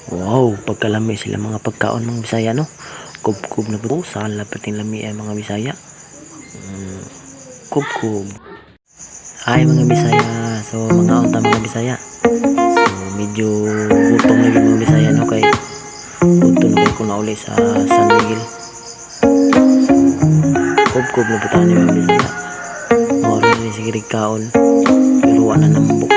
Wow, pagkalami sila mga pagkaon, mga Bisaya, no. Kubkub na po. Sala pating lami ay, mga Bisaya. Kubkub. Hi, mga Bisaya. So mga unta, mga Bisaya. So medyo gutom na gyud, mga Bisaya, no, kay udto na kay ko nauli sa San Miguel. So kubkub na po tayo, mga Bisaya. Mao ni sige kaon. Pero wa na nambok.